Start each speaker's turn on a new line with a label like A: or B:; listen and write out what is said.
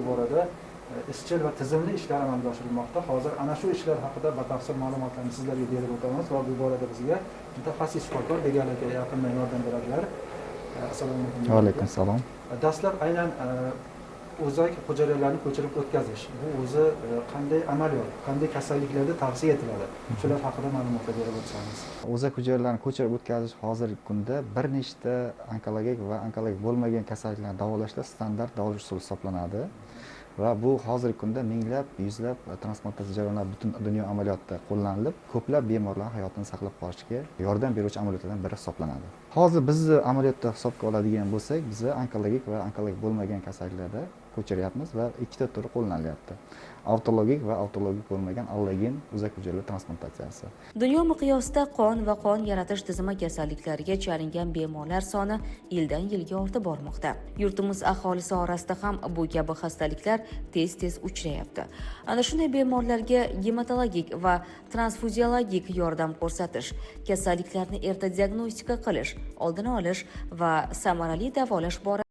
A: Borada izchil va tizimli ishlar amalga oshirilmoqda. Hozir ana shu ishlar haqida batafsil ma'lumotlarni sizlarga berib o'tamiz va bu borada bizga mutaxassis shifokor Begali aka yaqindan yordam beradilar. Assalomu alaykum.
B: Va alaykum assalom.
A: Dastlab aynan o'zak hujayralarini ko'chirib o'tkazish, bu o'zi qanday amaliyot, qanday kasalliklarda tavsiya etiladi, shular haqida ma'lumotlar berib o'tsangiz.
B: O'zak hujayralarini ko'chirib o'tkazish hozirgi kunda bir nechta onkologik va onkologik bo'lmagan kasalliklarni davolashda standart davolash usuli hisoblanadi va bu hozirgi kunda minglab, yuzlab transplantatsiya jarayonlari butun dunyo amaliyotida qo'llanilib, ko'plab bemorlar hayotini saqlab qolishga yordam beruvchi amaliyotlardan biri hisoblanadi. Hozir bizni amaliyotda hisobga oladigan bo'lsak, biz onkologik va onkologik bo'lmagan kasalliklarda ko'chiryapmiz va ikkita turi qo'llanilyapti. Avtologik va avtologik bo'lmagan allogen o'zak hujayralar transplantatsiyasi.
C: Dunyo miqyosida qon va qon yaratish tizimi kasalliklariga chalingan bemorlar soni yildan yilga ortib bormoqda. Yurtimiz aholisi orasida ham bu kabi xastaliklar tez-tez uchrayapti. Ana shunday bemorlarga gematologik va transfuziologik yordam ko'rsatish, kasalliklarni erta diagnostika qilish, oldini olish va samarali davolash borasida